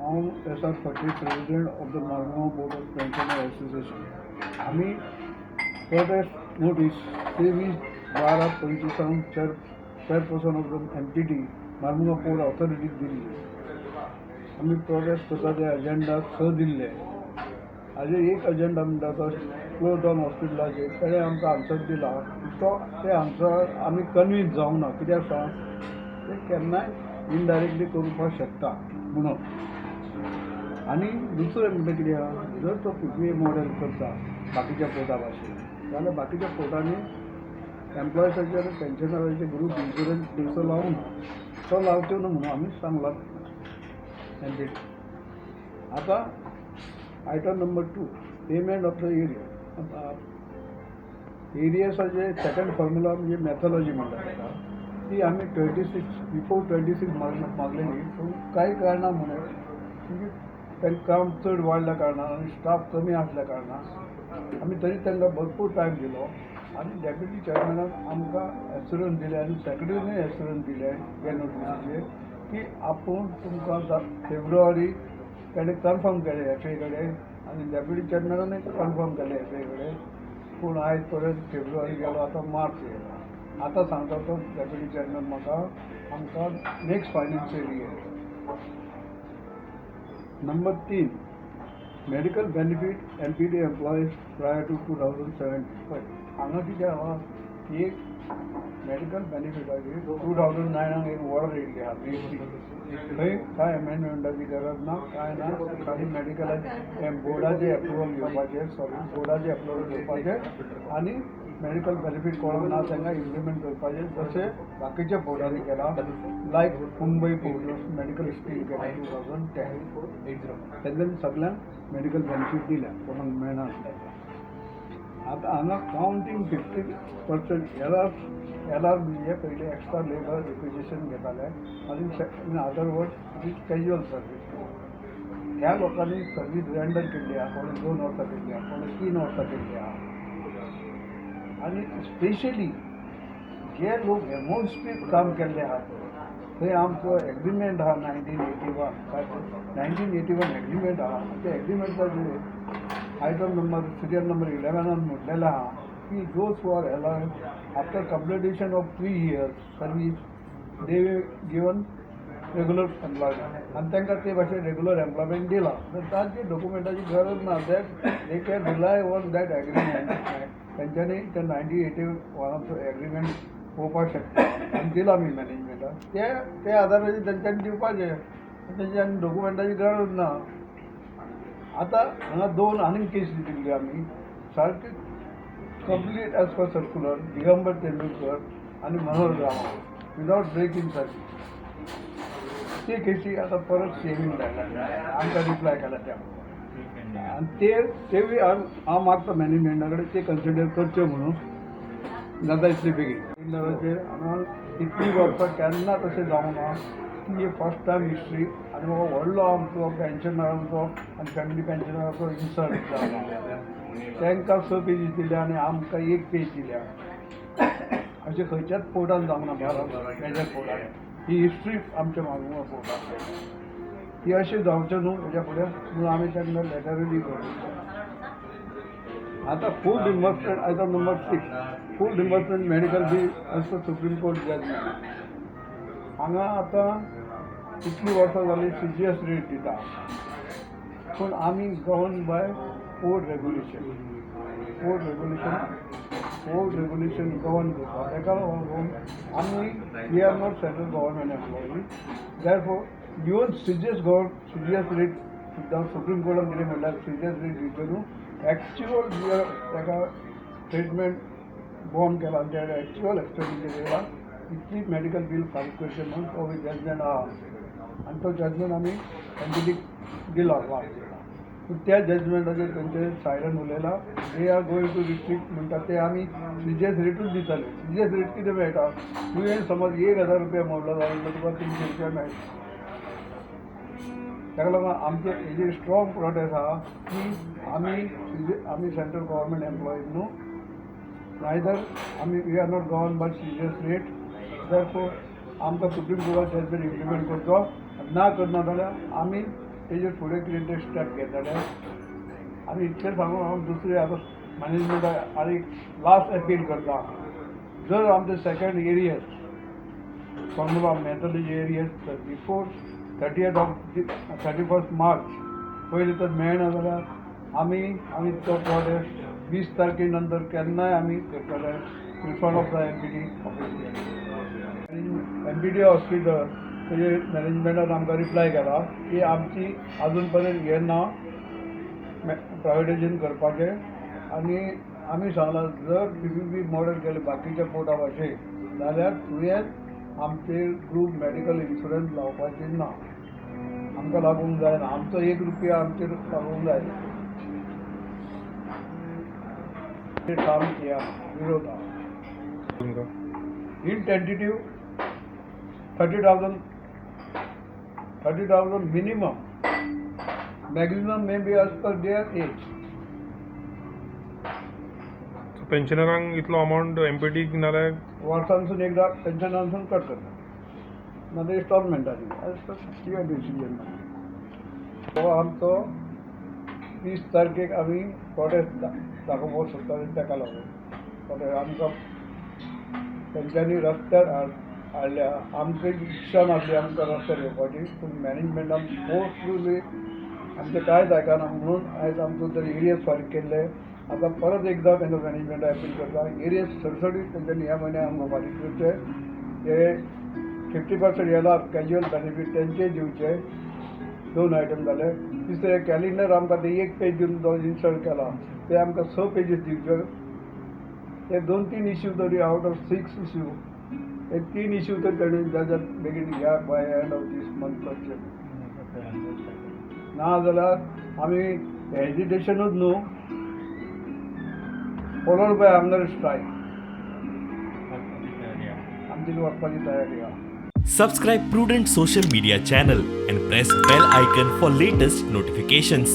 हांव S R Phadte, president of the Marmugao Port of Pensioner Association. आमी protest notice 23/12/25 chairperson of the MPT Marmugao Port ऑथॉरिटीक दिल्ली. आमी protest करता ते agenda स दिल्ले. हाजेर एक एजेंडा म्हणटा तो क्लोज डावन हॉस्पिटलाचेर. ताणें आमकां आन्सर दिला, तो ते आन्सर आमी कन्विन्स जावंक ना. कित्याक सांग, ते केन्नाय इनडायरेक्टली करुपाक शकता म्हणून. आनी दुसरें म्हणटा कितें आहा, जर तो पीपीए मॉडेल करता बाकीच्या पोर्टा भाशेन जाल्यार बाकीच्या पोर्टांनी एम्प्लॉयसाचे आनी पेन्शनराचे ग्रूप इन्शुरन्स पयसो लावना, तो लावचो न्हू म्हणून आमी सांगला एमपीटी. आतां item number 2, payment of the arrear. एरियर्साचे second formula म्हणजे मॅथोलॉजी म्हणटा ताका. ती आमी 26, बिफोर 26 मागलेली, पूण कांय कारणां म्हणून, म्हणजे तांकां काम चड वाडल्या कारणान आनी स्टाफ कमी आसल्या कारणान, आमी तरी तांकां भरपूर टायम दिलो आनी डेप्युटी चेअरमॅनान आमकां एश्युरन्स दिलें आनी सेक्रेटरीनूय एश्युरन्स दिलें ह्या नोटिसीचेर की आपूण तुमकां फेब्रुवारी. ताणें कन्फर्म केलें एफ ए कडेन आनी डेप्युटी चेअरमॅनानूय कन्फर्म केलें एफ ए कडेन. पूण आयज पर्यंत फेब्रुवारी गेलो, आतां मार्च येयला. आतां सांगता तो डेप्युटी चेअरमॅन म्हाका, आमकां next financial year. Number 3, medical benefit MPT employees prior to 2017. पळय, हांगा कितें आहा, एक मेडिकल बेनिफिटाची 2009 एक ऑर्डर येयल्ली आहा बेसिक. थंय कांय एमेंडमेंटाची गरज ना, कांय ना. खाली मेडिकलाचे बोर्डाचे एप्रुवल घेवपाचें, सॉरी, बोर्डाचे एप्रुवल घेवपाचें आनी मेडिकल बेनिफीट कोणाक ना तांकां इम्प्लिमेंट करपाचें, जशें बाकीच्या बोर्डांनी केलां, लायक मुंबय पोर्ट मेडिकल स्कीम केला 2010. तेंच्यांनी सगळ्यांक मेडिकल बेनिफीट दिल्या कोणाक मेळनासलें. आतां हांगा counting 50% LR. LR म्हणजे पयलीं एक्स्ट्रा लेबर रिक्विजिशन घेताले आनी in other word it is casual service. ह्या लोकांनी सर्वीस रेंडर केल्ली आहा, कोणें 2 वर्सां केल्ली आहा, कोणें 3 वर्सां केल्ली आहा. आनी स्पेशली जे लोक एमओएसपीत काम केल्ले आहा, थंय आमचो एग्रीमेंट आहा 1981, 1981 एग्रीमेंट आहा. त्या एग्रीमेंटाचेर आयटम नंबर, सिरियल नंबर 11 म्हटलेलें आहा की those who are LR, after completion of 3 years service they given regular employment. आनी तांकां ते भाशेन रेगुलर एम्प्लॉयमेंट दिलां तर तांची डॉक्युमेंटाची गरज ना. That they can rely on that agreement. तेंच्यांनी ते 1981 एग्रीमेंट पळोवपाक शकता आनी दिलां आमी मॅनेजमेंटाक ते त्या आदाराचेर तेंच्यांनी दिवपाचें, तेंच्या आनी डॉक्युमेंटाची गरज ना. आतां हांगा दोन आनीक केसी दिल्ली आमी, सारकी complete as per circular, Digambar Tendulkar आनी मनोहर गांव, विदावट ब्रेक इन सर्वीस. ते केसी आतां परत सेमींग धाडल्या, आमकां रिप्लाय केला त्या. आनी ते तेवूय हांव मागता मॅनेजमेंटा कडेन ते कन्सिडर करच्यो म्हणून जाता इतले बेगीन. हांगा इतलीं वर्सां केन्ना तशें जावंक ना की ही फर्स्ट टायम हिस्ट्री. आनी म्हाका व्हडलो आमचो पेन्शनरांचो आनी फॅमिली पेन्शनरांचो इन्सल्ट जाला. तांकां स पेजीस दिल्या आनी आमकां एक पेज दिल्या. अशें खंयच्याच पोर्टान जावंक ना भारत मेजर पोर्टान. ही हिस्ट्री आमच्या मार्मुगांव पोर्टान. ही अशें जावचें न्हू हेज्या फुडें म्हणून आमी तांकां लेटरूय बी बरयता. आतां full reimbursement, item number 6, full reimbursement medical bill as per Supreme Court judgment. हांगा आतां इतलीं वर्सां जालीं सीजीएस रेट दिता, पूण आमी govern by port regulation. Port regulation govern करता. ताका लागून आमी, we are not central government employee, therefore even CGS rate सुद्दां सुप्रीम कोर्टान कितें म्हणल्यार सीजीएस रेट दिवचो न्हू, एक्च्युअल ताका ट्रिटमेंट बॉन्ड केला आनी ते एक्च्युअल एक्सपेंडिचर येयला इतली मेडिकल बील फारीक करचें म्हणून तो जजमेंट आहा आमचे कडेन. आनी तो जजमेंट आमी एमपीटीक दिला लास्ट दिला. पूण त्या जजमेंटाचेर तेंचे silent उलयला. They are going to restrict म्हणटा ते. आमी सीजीएस रेटूच दिताले. सीजीएस रेट कितें मेळटा? तुवें समज 1000 रुपया मोडलो जाल्यार तुका 300 रुपया मेळटा. ताका लागून आमचे हेजेर स्ट्रॉंग प्रोटेस्ट आहा की आमी सेंट्रल गव्हर्मेंट एम्प्लॉईज न्हू, नायदर आमी, we are not govern by CGS rate. Therefore आमकां सुप्रीम कोर्टान जजमेंट इम्प्लिमेंट करचो. ना करना जाल्यार आमी तेजेर फुडें कितें ते स्टेप घेतले. आनी इतलें सांगून हांव दुसरें आतां मॅनेजमेंटाक आनी लास्ट अपील करता, जर आमचे सेकंड एरियर्स फॉर्मुला मेळटले जे arrears before 30th of 31 March पयलीं तर मेळना जाल्यार आमी तो प्रोटेस्ट 20 तारखे नंतर केन्नाय आमी करतले in front of the MPD office. MPD hospital तेजे मॅनेजमेंटान आमकां रिप्लाय केला की आमची आजून पर्यंत हें ना प्रायवेटायजेशन करपाचें. आनी आमी सांगलां, जर पीपीपी मॉडेल केलें बाकीच्या पोर्टा भाशेन जाल्यार तुवें आमचेर ग्रूप मेडिकल इन्शुरन्स लावपाचें ना, आमकां लागूंक जायना, आमचो एक रुपया आमचेर लागूंक जायना. ते सामकी विरोध आहा. तुमकां In tentative 30,000, 30,000 minimum, maximum may be as per their age. पेन्शनरांक इतलो अमावंट एमपीडीक नाल्यार वर्सांसून एकदा पेन्शनासून कट करता, नातर इन्स्टॉलमेंटांनी एज पर तुवें डिसिजन. हो आमचो 30 तारखेक आमी प्रोटेस्ट दाखोवपाक सोदताले. ताका लागून प्रोटेस्ट आमकां तेंच्यांनी रस्त्यार हाडल्या. आमची इत्सा नासली आमकां रस्त्यार येवपाची, पूण मॅनेजमेंटान फोर्सफुली आमचें कांयच आयकना म्हणून आयज आमचो तरी एरियर्स फारीक केल्ले. आतां परत एकदां तांकां मॅनेजमेंटाक अपील करता, एरियर्स सडसडीत तेंच्यांनी ह्या म्हयन्याक आमकां फारीक करचे. हे 50% येला कॅज्युअल बेनिफीट तेंचे दिवचे. दोन आयटम जाले. तिसरें, कॅलेंडर आमकां ते एक पेज दिवन जो इन्सर्ट केला ते आमकां स पेजीस दिवच्यो. ते दोन तीन इश्यू तरी, आवट ऑफ सिक्स इश्यू हे तीन इश्यू तरी तेणी जाल्यार बेगीन ह्या by end of this month करचे. ना जाल्यार आमी हेजिटेशनूच न्हू, फॉलोड बाय हंगर स्ट्रायक आमची वचपाची तयारी आहा. Subscribe Prudent Social Media channel and press bell icon for latest notifications.